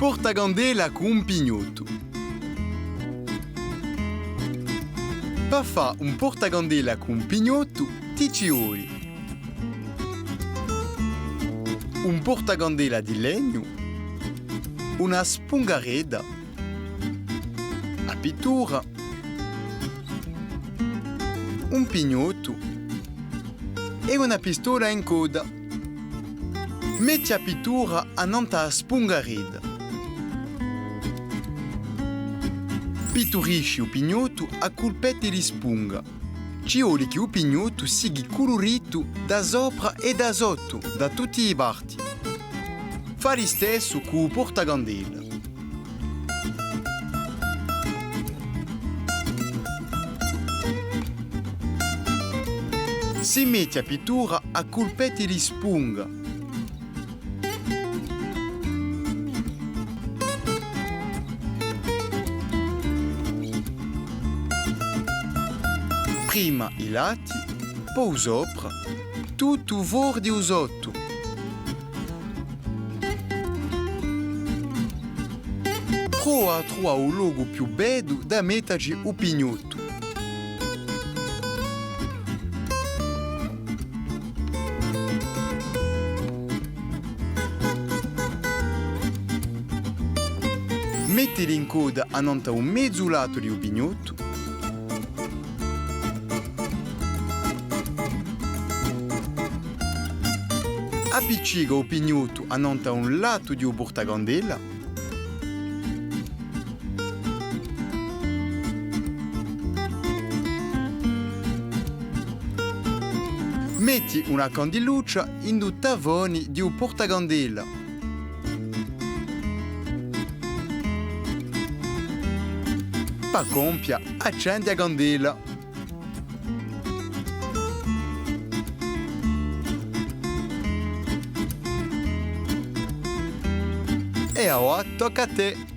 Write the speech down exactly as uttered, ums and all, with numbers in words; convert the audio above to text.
Portacandela cù un pignottu. Pà fà un portacandela cù un pignottu, ti ci voli un portacandela di legnu, una spungaredda, a pittura, un pignottu è una pistola incodda. Metti a pittura annant'à a spungaredda. Pitturisci u pignottu à culpetti di spunga. Ci voli chì u pignottu sighi culuritu da sopra è da sottu, da tutti i parti. Fà listessu cù u portacandela. Si metti a pittura à culpetti di spunga. Prima i lati, po u sopra, tuttu fora di u sottu. Prova à truvà u locu più beddu da mettaci u pignottu. Metti l'incodda annant'à u mezu latu di u pignottu. Appiccica u pignottu annant'à un latu di u portacandela. Metti una candiluccia in u tafoni di u portacandela. Pà compia, accendi a candela. È avà tocca à tè!